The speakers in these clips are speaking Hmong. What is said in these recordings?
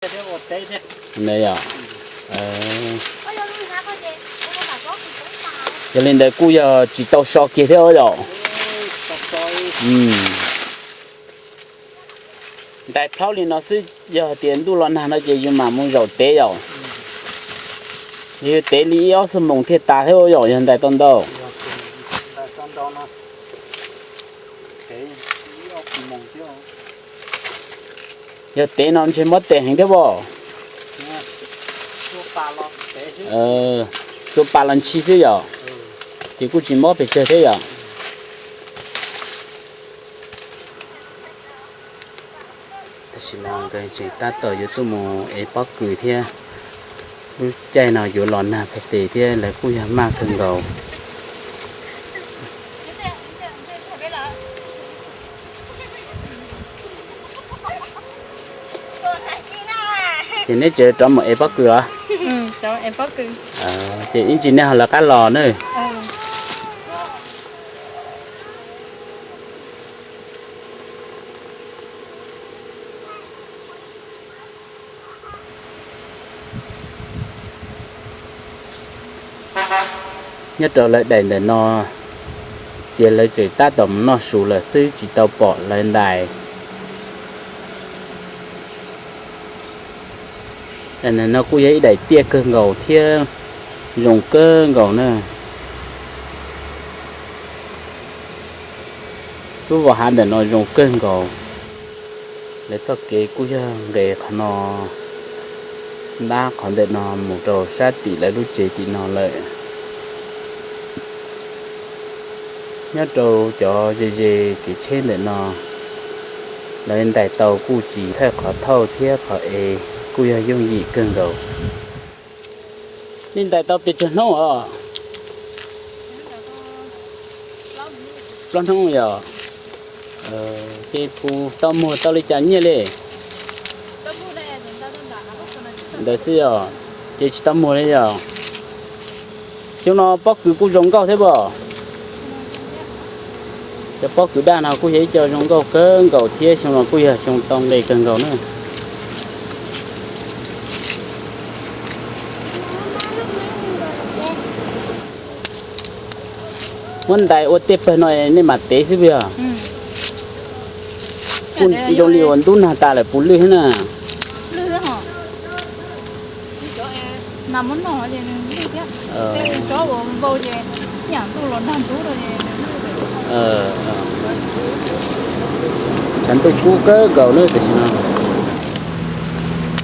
Yog li ntawd kuj yog tsis tau so kiag thiab yom. Ntais plhaub li no xwb, yog tias ntuj los nag no ces yus mam mus zaum tev yom. Yus tev li ib ob xuab moos thiaj tas thiab yom, yog ntais tau ntau. Yog tev no ntshe mob tes heev thiab pob. Tsuas pas los ntshis xwb yom, ces kuj tsis mob pes tsawg thiab yom. Tam sim no nkawd tseem tab tom yuav tuaj mus ev pob kws thiab. Lub caij no yuav los nag txog tes thiab lawv kuj yog maj kawg nkaus. Ces neb tseem rov mus ev pob kws los? Ces ib ntsis nej ho lawv qab los na. Nyob rau lawv daim ntawm no, tias lawv tseem tab tom mus noj su lawm xwb tsis tau pom lawv ntais. Daim ntawm no kuj yog ib daim tiaj kawg nkaus thiab zoo kawg nkaus na. Lub vos hav ntawm no zoo kawg nkaus. Lawv txoj kev kuj yog nqes qhov no, ntab qhov ntawm no mus rau sab tim lawv lub tsev tim no lawm. Nyob rau cov ze ze kev tsheb ntawm no, lawv ntais tau kuj tsis txhawj qhov thauj thiab qhov ev, kuj yog yooj yim kawg nkaus. Nej ntais tau pes tsawg hnub os? Plaub hnub yom. Ces puas tau muag tau li cas nyiaj li? Ntawd xwb yom, ces tsis tau muag li yom. Xyoo no pob kws kuj zoo nkauj thiab pob. Cov pob kws daj no kuj yog ib co zoo nkauj kawg nkaus thiab xyoo no kuj yog xyoo tau nqe kawg nkaus na. Muab ntais ua tej pawg no nej mam tev xwb puas yog? Kuj zoo li uas ntub nag tas lawm puv lwj thiab na. Tshav ntuj kub kawg nkaus na tam sim no.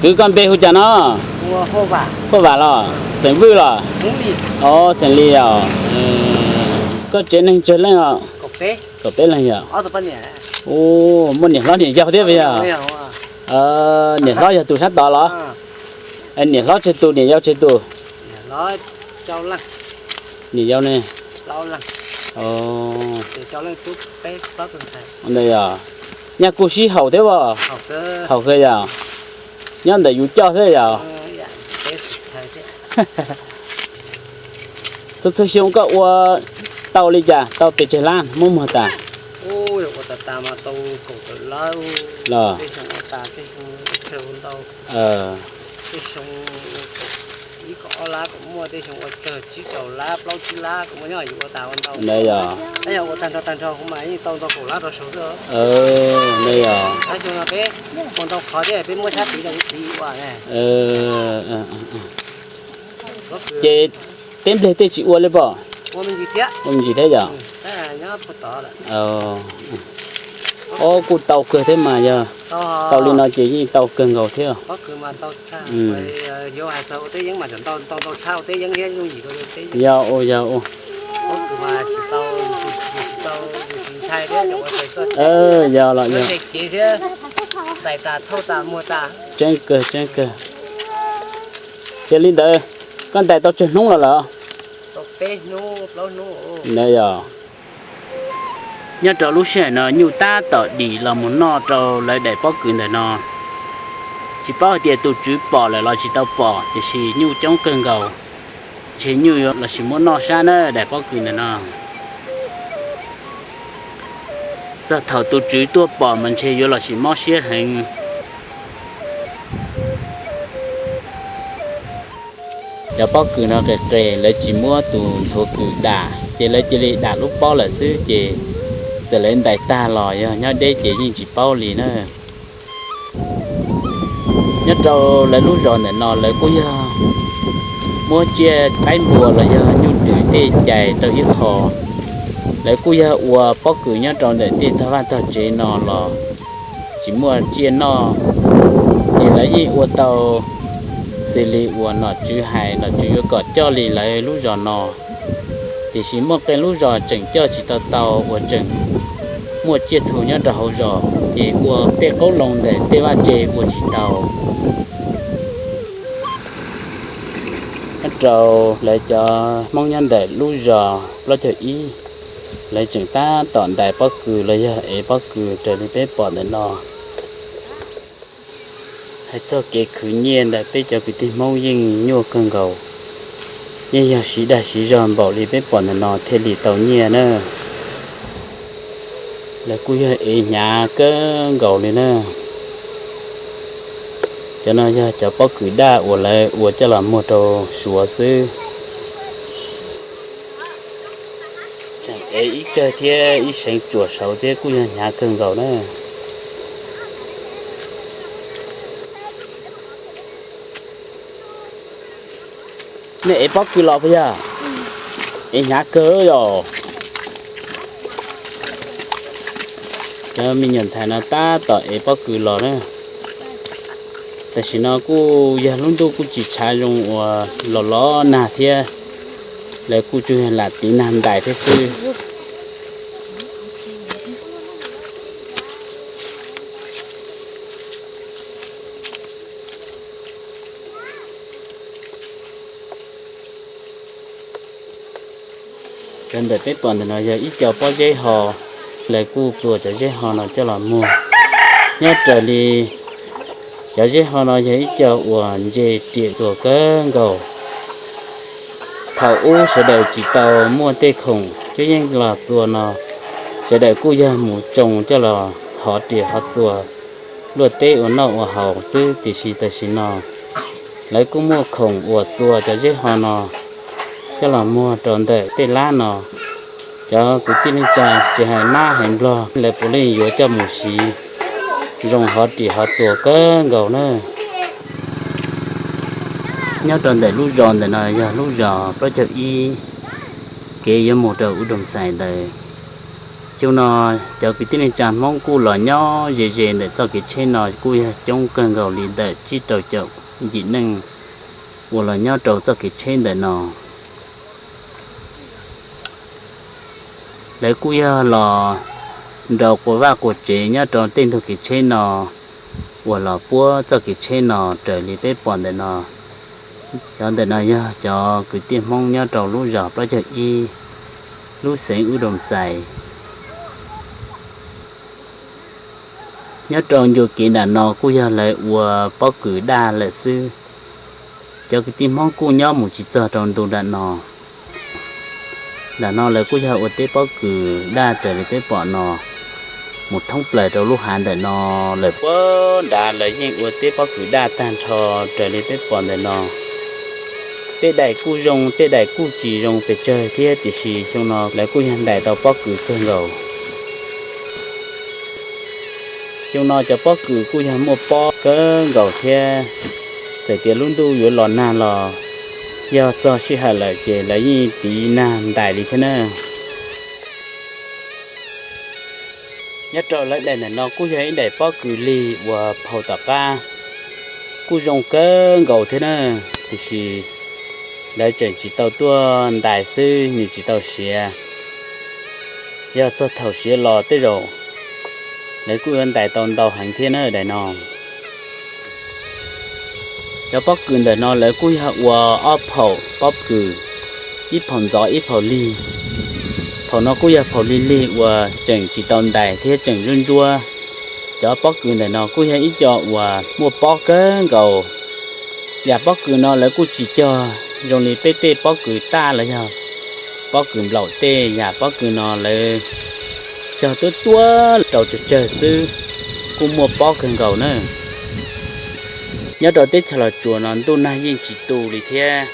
Kwv, koj npe hu cas no? Huaj Vam los? Xeem Vwj los? Os, xeem Lis os. Koj tsev neeg tsawg leej os? Kaum peb leeg yom. Muaj niam hlob niam yau thiab puas yog? Niam hlob yog tus sab tod los? Niam hlob tsawg tus, niam yau tsawg tus? Niam yau ne? Yog, nyaj kuj sib haum thiab as? Haum kawg yog? Nyob ntawm yus coj thiab yog? Txhua txhua xyoo koj ua tau li cas, tau pes tsawg lab muab muag tas? Los, tej xyoo ua tas, tej xyoo ua tsawg ua ntau. Tej xyoo ib kaum ob lab kuj muaj, tej xyoo ua tsawg tsib rau lab, plaub tsib lab kuj muaj, yog yus ua tas ua ntau. Yog ua tag nrho tag nrho kuv mas yeej tau ntau kaum lab rau saud xwb. Yog, xyoo no peb ua ntau qhov thiab peb muab sab tid rau tid ua. Ces teb nplej tej tsis ua li pob? Ua me ntsis thiab yog? Ob, kuj tau kawg thiab mas yog. Tau li no ces yeej tau kawg nkaus thiab. Yog ua, yog ua. Yog los yog. Tseeb kawg, tseeb kawg. Ces li ntawd, koj ntais tau tsawg hnub los lawm? Ntawd yog. Nyob rau lub sij hawm no nyuj tab tom dim los mus noj rau lawv daim pob kws ntawm no. Tsis paub hais tias tus tswv pom lawm los tsis tau pom, tiam sis nyuj coob kawg nkaus. Ntshe nyuj yuav los sis muab noj sab na daim pob kws ntawm no. Txog thaum tus tswv tuaj pom mas ntshe yuav los sis mob siab heev. Cov pob kws no qis qis, lawv tsis muab tus ntxhuav kws dam, ces lawv cia li dam lub pob lawm xwb, ces txawm lawv ntais tag los yog nyob deb ces yeej tsis paub li na. Nyob rau lawv lub zos ntawm no lawv kuj yog muab tsiaj qaib npua los yog nyuj twm tej cais rau ib qho. Lawv kuj yog ua pob kws nyob rau ntawm tej tog vaj tog tsev no los tsis muaj tsiaj noj, ces lawv yeej ua tau xws li uas nom tswv hais, nom tswv yuav kom coj li lawv lub zos no. Tiam sis muaj qee lub zos tseem coj tsis tau tau uas tseem muaj tsiaj txhu nyob rau hauv zos, ces ua tej qoob loo ntawm tej vaj tse ua tsis tau. Nyob rau lawv cov Hmoob nyob ntawm lub zos plaub caug ib, lawv tseem tab tom ntais pob kws los yog ev pob kws raws li peb pom ntawm no. Hais txog kev khwv nyiaj ntawm peb cov kwv tij Hmoob yeej nyuaj kawg nkaus, yeej yog siv dag siv zog npaum li peb pom ntawm no thiaj li tau nyiaj na. Lawv kuj yog ev hnyav kawg nkaus li na. Cov no yog cov pob kws daj uas lawv ua coj los muag rau Suav xwb. Tseem ev ib kawg thiab ib seev tsuam saud thiab kuj yog hnyav kawg nkaus na. Nej ev pob kws los puas yog? Ev hnyav kawg yom. Cov me nyuam ntxhais no tab tom ev pob kws los na. Tam sim no kuj yog lub ntuj kuj tsis tshav zoo uas los los nag thiab, lawv kuj tsuas yog lam tiv nag ntais thiab xwb. Cov ntawm peb pom ntawm no yog ib co pob zeb ho, lawv kuj txua cov zeb ho no coj los muag. Nyob raws li cov zeb ho no yog ib co uas ntse riam txuas kawg nkaus. Thaum ub sawv daws tsis tau muaj tej khoom cuab yeej los txua no, sawv daws kuj yog mus tsoo coj los hov riam hov txuas luaj teb ua noj ua haus xwb, tiam sis tam sim no lawv kuj muaj khoom uas txua cov zeb ho no coj los muag rau ntawm tej lab no. Cov kwv tij neej tsa tsis hais mab hais nplog lawv puav leej yuav coj mus siv zoo hov riam hov txuas kawg nkaus na. Nyob rau ntawm lub zos ntawm no yog lub zos plaub caug ib, kev yuav mus rau Ub Doos Xais ntawd. Xyoo no cov kwv tij neej tsa Hmoob kuj los nyob ze ze ntawm txoj kev tsheb no kuj yog coob kawg nkaus li ntawm tsib rau caum yim neej uas los nyob rau txoj kev tsheb ntawm no. Lawv kuj yog los nraus quas vaj quas tsev nyob rau tej ntug kev tsheb no uas los puab txoj kev tsheb no raws li peb pom ntawm no. Cov ntawm no yog cov kwv tij Hmoob nyob rau lub zos plaub caug ib, lub xeev Ub Doos Xais. Nyob rau ncua kev nram no kuj yog lawv ua pob kws daj lawm xwb. Cov kwv tij Hmoob kuj nyob mus tsis txog rau ntu nram no. Nram no lawv kuj yog ua teb pob kws daj raws li peb pom no, mus thoob plaws rau lub hav ntawm no lawm. Puag nrad lawv yeej ua teb pob kws daj tag nrho raws li peb pom ntawm no. Tej daim kuj zoo, tej daim kuj tsis zoo pes tsawg thiab, tiam sis xyoo no lawv kuj yog ntais tau pob kws kawg nkaus. Xyoo no cov pob kws kuj yog muaj pob kawg nkaus thiab. Txawm tias lub ntuj yuav los nag los, yog txog sij hawm lawm ces lawv yeej tiv nag ntais li thiab na. Nyob rau lawv daim ntawm no kuj yog ib daim pob kws lig uas phau tom qab, kuj zoo kawg nkaus thiab na, tiam sis lawv tseem tsis tau tuaj ntais xwb, nws tsis tau siav. Yog txog thaum siav los tej zaum lawv kuj yuav ntais tau ntau heev thiab na daim no. Cov pob kws ntawm no lawv kuj yog ua ob phaum pob kws, ib phaum ntxov ib phaum lig. Phaum no kuj yog phaum lig lig uas tseem tsis tau ntais thiab tseem ntsuab ntsuab. Cov pob kws ntawm no kuj yog ib co uas muaj pob kawg nkaus. Yam pob kws no lawv kuj tsis cog zoo li peb tej pob kws taj los yog pob kws nplaum tej, yam pob kws no lawv cog tuab tuab rau tsawg tsawg xwb, kuj muaj pob kawg nkaus na. Nyob rau teb chaws Los Tsuas no ntuj nag yeej tsis tu li thiab,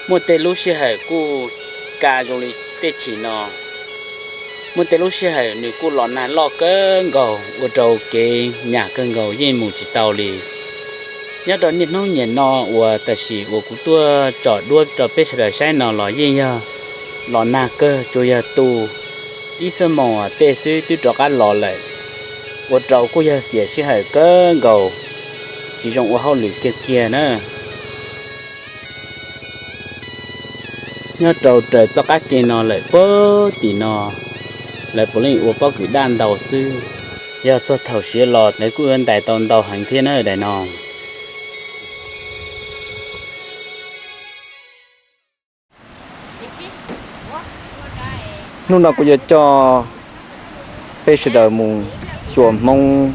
Muaj tej lub sij hawm kuj ka zoo li tej chim no, muaj tej lub sij hawm nws kuj los nag loj kawg nkaus ua rau kev nyam kawg nkaus yeej mus tsis tau li. Nyob rau niaj hnub nim no uas tam sim uas kuv tuaj tsom duab rau peb sawv daws saib no los yeej yog los nag kawg, tsuas yog tu ib xuab moos tej xwb twb rov qab los lawm, ua rau kuj yog xiam sij hawm kawg nkaus, tsis zoo ua hauj lwm kiag kiag na. Nyob rau raws txoj qab ke no lawm puag tim no, lawv puav leej ua pob kws daj ntau xwb. Yog txog thaum siav los lawv kuj yuav ntais tau ntau heev thiab na daim no. Hnub no kuv yuav coj peb sawv daws mus xyuas Hmoob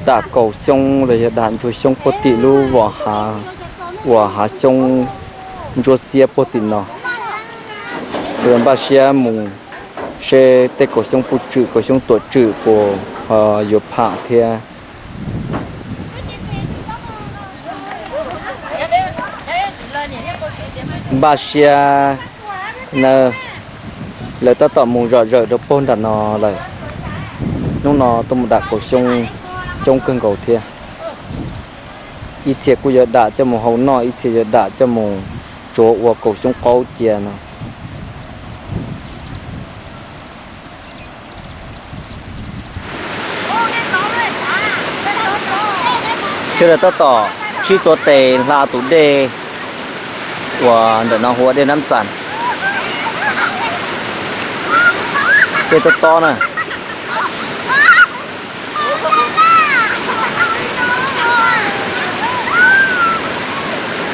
dam kaum xyoob los yog dam ntsuag xyoob puag tim lub vos hav uas hav xyoob ntsuab xiab puag tim no. Kuv yuav npaj siab mus seb tej kaum xyoob puj tswm kaum xyoob tuam tswm puas ho yuav pham thiab. Npaj siab na, lawv tab tom mus zom zaws rau puag nram no lawm. Hnub no tuaj mus dam kaum xyoob coob kawg nkaus thiab. Ib txhia kuj yuav dam coj mus hau noj, ib txhia yuav dam coj mus tsuav ua kaum xyoob qaub cia no. Sawv daws tab tom sib tuav tes hla tus dej uas ntawm no hu ua dej Nab Txas, dej tob tob na.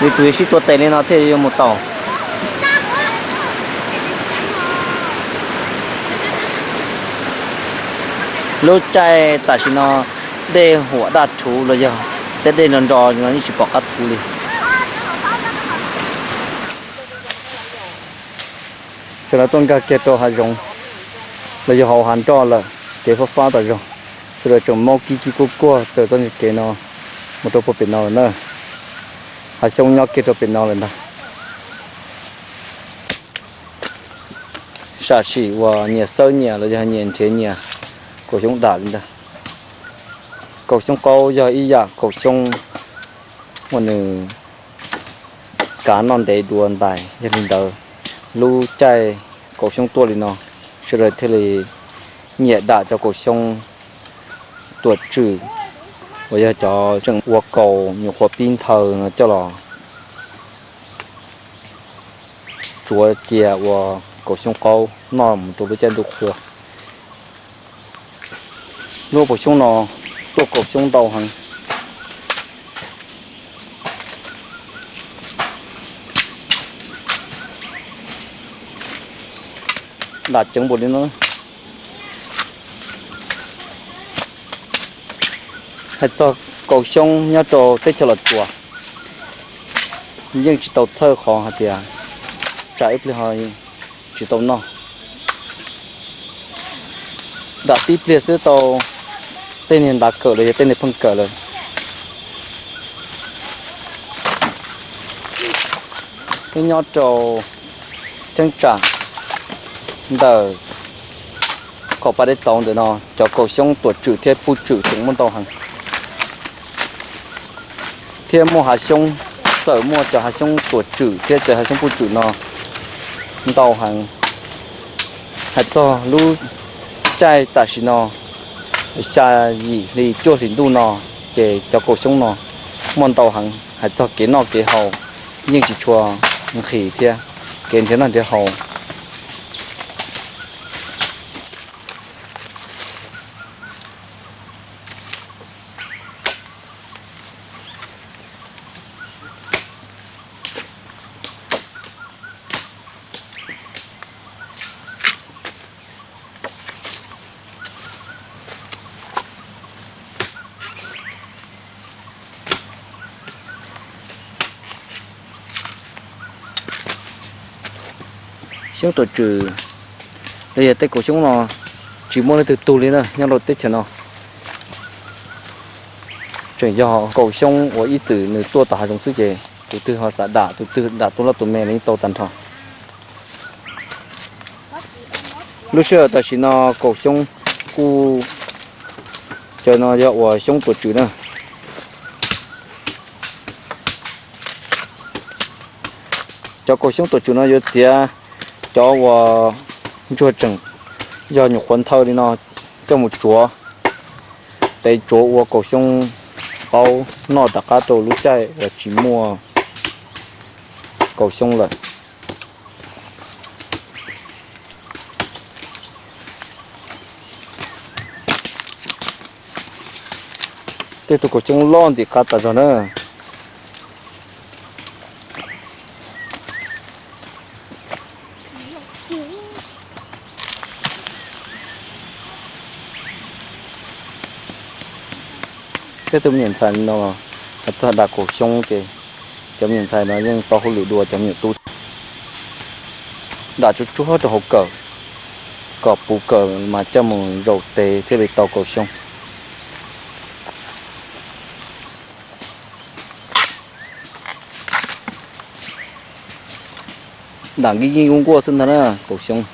Yuav tsum sib tuav tes li no thiaj yuav mus tau. Lub caij tam sim no dej huam daj rhuv los yog tej dej nro nro no yeej tsis pom qab rhuv li. Sawv daws tuaj nkag kiag rau hav zoov los yog hauv hav nroj lawm, kev fab fab tas zog. Sawv daws tseem maub kib kib kuaj kuaj raws txoj kev no mus rau puag pem no lawm na. Hav xyoob nyob kiag rau pem no lawm ntag. Sam sim uas nyias xawb nyias los yog nyias nrhiav nyias kaum xyoob dam li ntag. Kaum xyoob qaub yog ib yam kaum xyoob uas nws kav noj ntev dua ntais. Yog li ntawd, lub caij kaum xyoob tuaj li no, sawv daws thiaj li nyiam dam cov kaum xyoob tuam tswm uas yog cov tseem ua kaus nyuam qhuav pib nthaws no coj los tsuav cia ua kaum xyoob qaub noj mus rau lub caij ntuj qhua. Lub kaum xyoob no tuaj kaum xyoob ntau heev. Dam ceev npaum li no. Hais txog kaum xyoob nyob rau teb chaws Los Tsuas, yeej tsis tau txhawj qhov hais tias tsam ib pliag ho tsis tau noj. Dam tib pliag xwb tau tej niag ntav kawm los yog tej niag pheej kawm lawm. Nyob rau cheeb tsam ntawm kaum pas dej tauv ntawm no, cov kaum xyoob tuam tswm thiab puj tswm tseem muaj ntau heev. Thiab muaj hav xyoob, txawm muaj cov hav xyoob tuam tswm thiab cov hav xyoob puj tswm no ntau heev. Hais txog lub caij tam sim no, xya yim hli cuaj hlis ntuj no, ces cov kaum xyoob no muaj ntau heev. Hais txog kev noj kev haus yeej tsis tshua nqhis thiab, kev nrhiav noj nrhiav haus. Xyoob tuam tswm los yog tej kaum xyoob no tsis muaj leej twg tug li na nyob rau teb chaws no. Tseem yog kaum xyoob uas ib txwm nws tuaj tom hav zoov xwb ces Tus twg ho xav dam, tus twg dam tus loj tus me los yeej tau tag nrho. Lub sij hawm tam sim no kaum xyoob kuj, cov no yog uas xyoob tuam tswm na. Cov kaum xyoob tuam tswm no yuav txiav cov uas ntsuag tseem yog nyuam qhuav nthawj li no coj mus tsuav, tev tsuav ua kaum xyoob qaub noj rov qab rau lub caij uas tsis muaj kaum xyoob lawm. Tej tus kaum xyoob loj ntxim qab tas zog na. Tej tus me nyuam ntxhais no los txog dam kaum xyoob ces cov me nyuam ntxhais no yeej tau hauj lwm dua cov me nyuam tub. Dam tsuag tsuag rau hauv kawm, kom puv kawm mas coj mus zaum tev thiaj li tau kaum xyoob. Dam nkij nkij nkuaj nkuaj xwb ntag na kaum xyoob.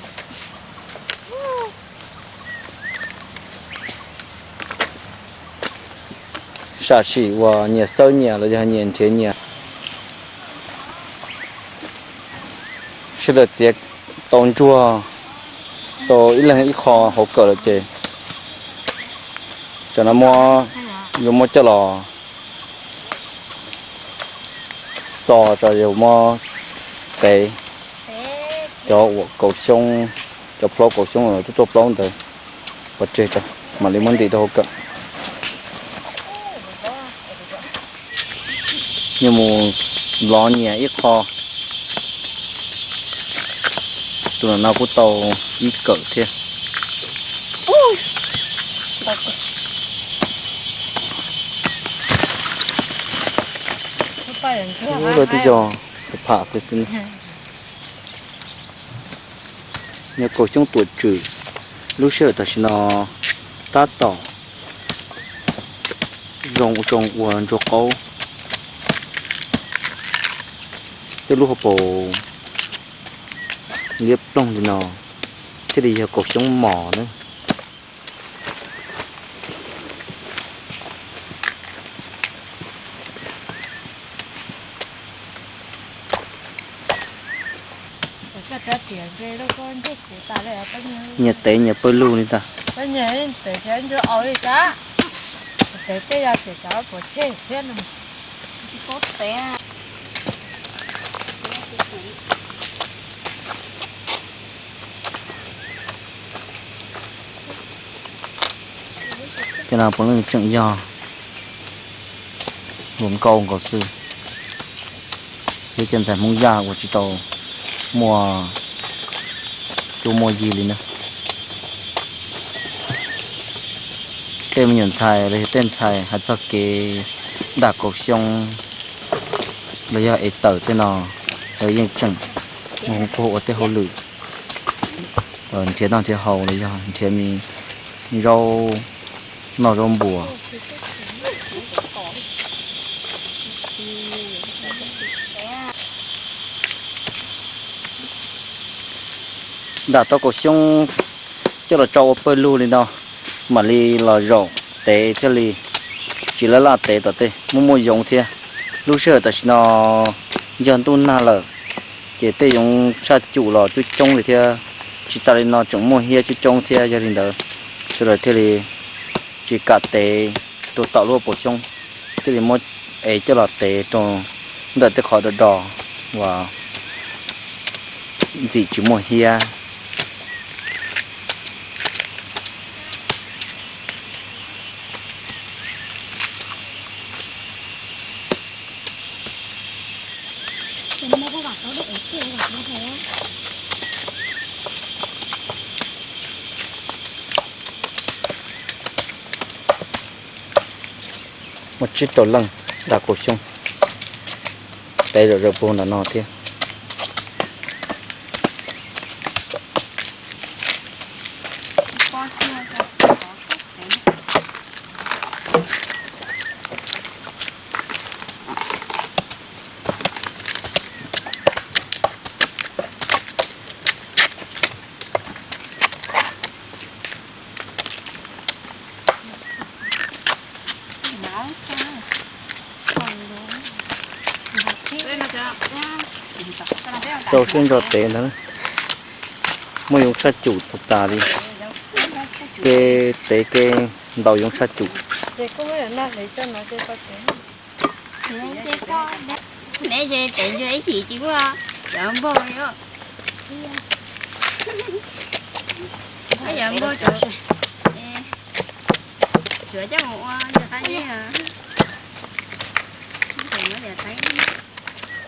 Sam sim uas nyias xawb nyias los yog nyias nrhiav nyias. Sawv daws txiav tau ntsuag tau ib leeg ib qho hauv kawm lawm ces tsam no muab, yuav muab coj los txo, tsam yuav muab tev cov uas kaum xyoob, cov plaub kaum xyoob tuaj tuaj plaub ntawd pov tseg, mam li muab ntim rau hauv kawm. Yuav mus lov nyias ib qho. Tus no kuj tau ib kawm thiab. Lawv twb yog pham pham xwb. Nyob kaum xyoob tuam tswm, lub sij hawm tam sim no tab tom zoo zoo ua ntsuag qaub. Tej lub hauv paus liab ploog li no thiaj li yog kaum xyoob mos na. Nyias tev nyias pawg lug li ntag. Cov no puav leej tseem yog hluas nkauj nkaus xwb, thiab cov ntxhais Hmoob Yaj uas tsis tau muaj cuab muaj yig li na. Tej me nyuam ntxhais los yog tej ntxhais hais txog kev dam kaum xyoob los yog ev tawm tej no, lawv yeej tseem mus hu puag ua tej hauj lwm nrhiav noj nrhiav haus los yog nrhiav me zaub noj zaub npuas. Dam tau kaum xyoob coj los tso ua pawg lug li no, mam li los zaum tev thiaj li tsis laj laj tev tom tej muaj muaj yoov thiab. Lub sij hawm tam sim no yog ntuj nag lawm, ces tej yoov tshaj cum los coob coob li thiab. Tsis tas li no tseem muaj hiab coob coob thiab, yog li ntawd sawv daws thiaj li tsis kam tev rau tom lub hauv paus xyoob, thiaj li muab ev coj los tev rau ntawm tej qhov do do uas ntxim tsis muaj hiab. Muaj tsib rau leej dam kaum xyoob, tev zom zaws puag nram no thiab. Rau siab ntso tev ntag. Muaj yoov tshaj cum tas tas li. Kev tev kev ntaus yoov tshaj cum. Neb ces tev ntsuag ib chim tsis muaj cov npauj li os. Cov npauj tsuav coj mus ua ntawm qab ib.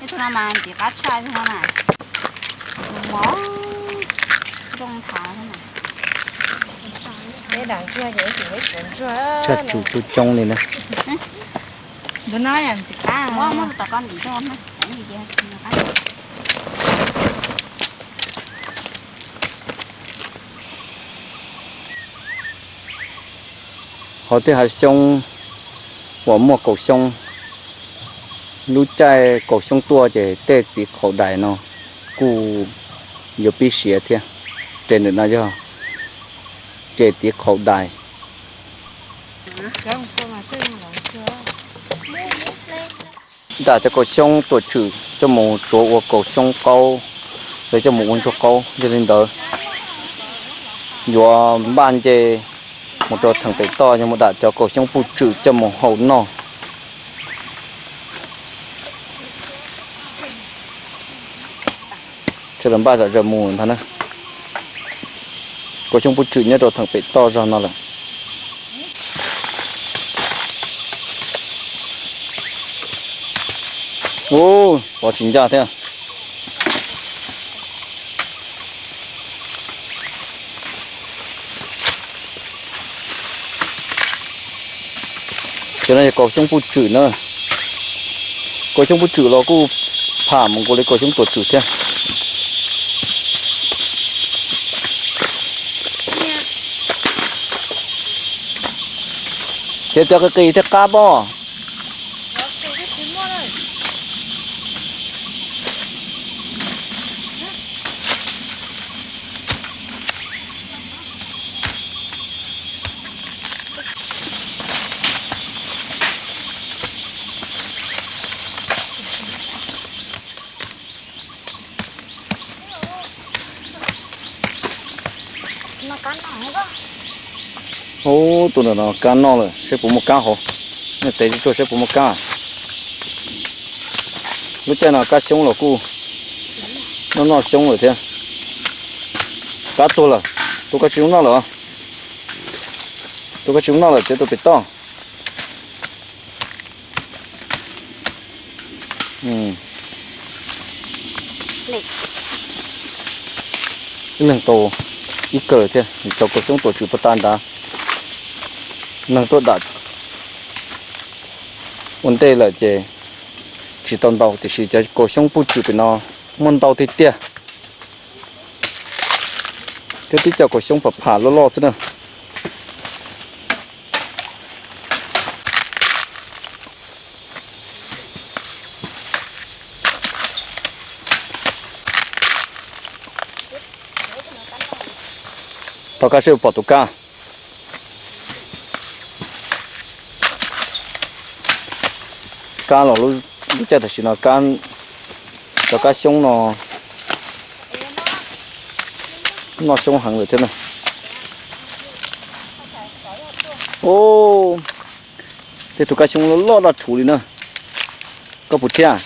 Tus no mas ntxim qab tshaj no na. Mos zoo thav na. Tshaj cum tu coob li na. Ntu no yog ntxim qab. Hauv tej hav xyoob uas muaj kaus xyoob, lub caij kaus xyoob tuaj ces tej txiv qhaum dais no kuj yuav pib siav thiab. Ces ntawm no yog ces txiv qhaum dais. Dam cov kaus xyoob tuam tswm coj mus tsuav ua kaus xyoob qaub, los coj mus ua ntsuag qaub. Yog li ntawd, yuav npaj nce mus rau theem pem toj, yuav mus dam cov kaus xyoob puj tswm coj mus hau noj. Sawv daws npaj zom zaws mus ntag na. Kaus xyoob puj tswm nyob rau theem pem toj zog no lawm. Ub, pov tsis ncaj thiab. Cov no yog kaus xyoob puj tswm na. Kaus xyoob puj tswm los kuj pham mus nkaus li kaus xyoob tuam tswm thiab. Ces cov qis qis thiaj qab pob. Ub, tus ntawm no kab noj lawm, seb puas muaj kab hauv. Nej tev tsuag tsuag seb puas muaj kab. Lub caij no kab xyoob los kuj noj noj xyoob lawm thiab. Kab tuag lawm, tus koj tsis zoo noj lawm. Tus koj tsis zoo noj lawm, tsev tus pem toj. Ib leeg tau ib kawm thiab, cov kaus xyoob tuam tswm puag ta nrad. Neeg tuaj dam ua ntej lawm ces tsis tau ntau, tiam sis cov kaus xyoob puj tswm pem no muaj ntau tiag tiag. Thiab tib co kaus xyoob pham pham loj loj xwb na. Tom kab seb pom tus kab. Kab los lub caij tam sim no, cov kab xyoob no noj xyoob heev lawm thiab na. Ub, tej tus kab xyoob loj loj daj rhuv li na. Koj puas thiab?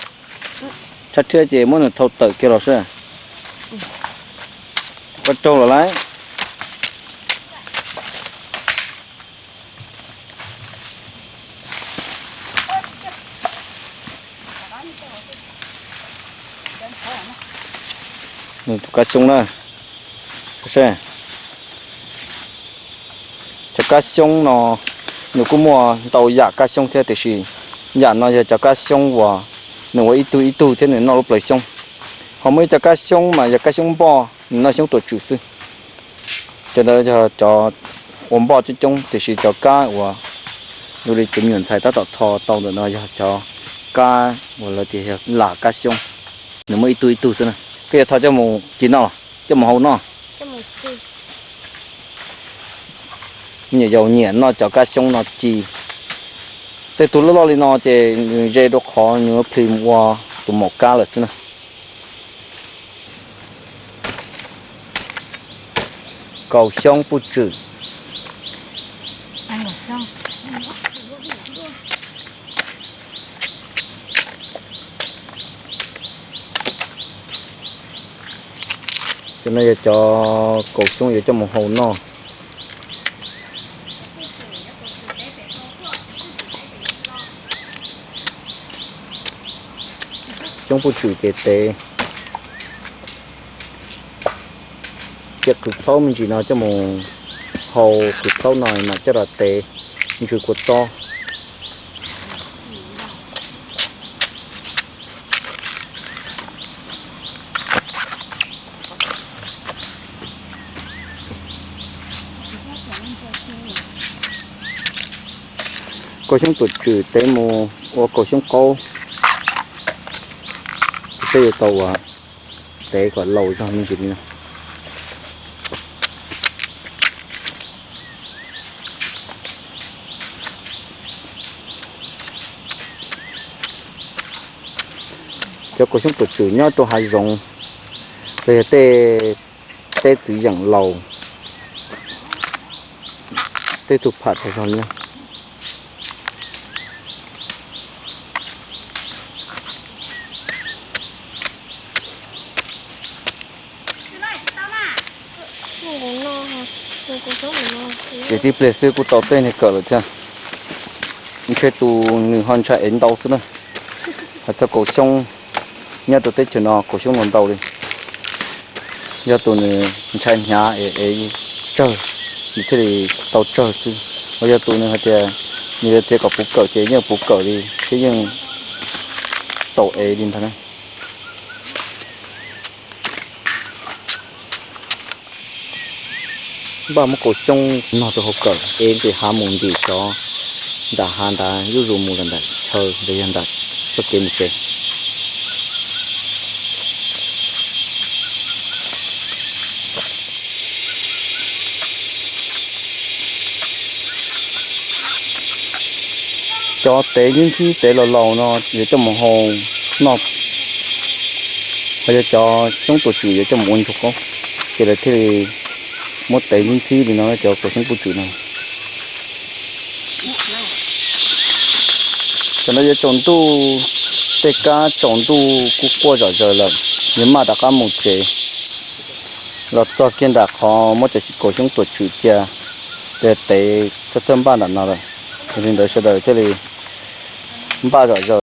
Tshaib thiab ces muab nws thau tawm kiag los seb. Koj raug los lauj. Nws tus kab xyoob na. Cov kab xyoob no nws kuj muaj ntau yam kab xyoob thiab, tiam sis yam no yog cov kab xyoob uas nws ua ib tug ib tug thiab nws noj lub plawv xyoob. Ho muaj ib co kab xyoob mas yog kab xyoob npoj, nws noj xyoob tuam tswm xwb. Cov ntawd yog cov ua npoj coob coob, tiam sis cov kab uas zoo li cov me nyuam ntxhais tab tom tho tau ntawm no yog cov kab uas lawv tias yog lam kab xyoob, nws muaj ib tug ib tug xwb na. Koj yuav tho coj mus ci noj los coj mus hau noj? Me nyuam yaus nyiam noj cov kab xyoob no ci. Tej tug loj loj li no ces nws ze rau qhov nws plis mus ua Tus maum kab lawm xwb na. Kaus xyoob puj tswm. Cov no yog cov kaus xyoob yuav coj mus hau noj. Xyoob puj tswm ces tev. Cia qws plhaub me ntsis no coj mus hau, qws plhaub no mam coj los tev ntsw kua txob. Kaus xyoob tuam tswm tev mus ua kaus xyoob qaub, peb yuav tau ua tev kom laus zog me ntsis li no. Cov kaus xyoob tuam tswm nyob rau hav zoov, los yog tej teb txwv yeem laus, tej tug pham tag zog li no. Ces tib pliag xwb kuj tau tej niag kawm lawm thiab. Ntshe tus nws ho ntshai ev ntau xwb na. Hais txog kaus xyoob, nyob rau teb chaws no kaus xyoob no ntau li. Yog tus nws ntshai hnyav es ev tsawg, nws thiaj li tau tsawg xwb. Ho yog tus nws hais tias nws yuav txiav kom puv kawm ces yeej puv kawm li thiab yeej tau ev li ntag na. Npaj muab kaus xyoob no rau hauv kawm, ev tes hav mus ntim xyov nram hav nrad, zuj zus mus lawm nram chaw los yog nram txoj kev mus tsev. Cov tev ntxhib ntxhib tev laus laus no yuav coj mus hau noj, ho yog cov xyoob tuam tswm yuav coj mus ua ntsuag qaub, ces lawv thiaj li muab tev ntxhib ntxhib li no cov kaus xyoob tuam tswm no. Tam no yuav tsaus ntuj, tej kab tsaus ntuj kuj quaj zom zaws lawm, yuav maj rov qab mus tsev. Los txog kiag nram qhov muab cov kaus xyoob tuam tswm cia, ces tev txawj txawj npaj nram no lawm. Yog li ntawd sawv daws thiaj li npaj zom zaws.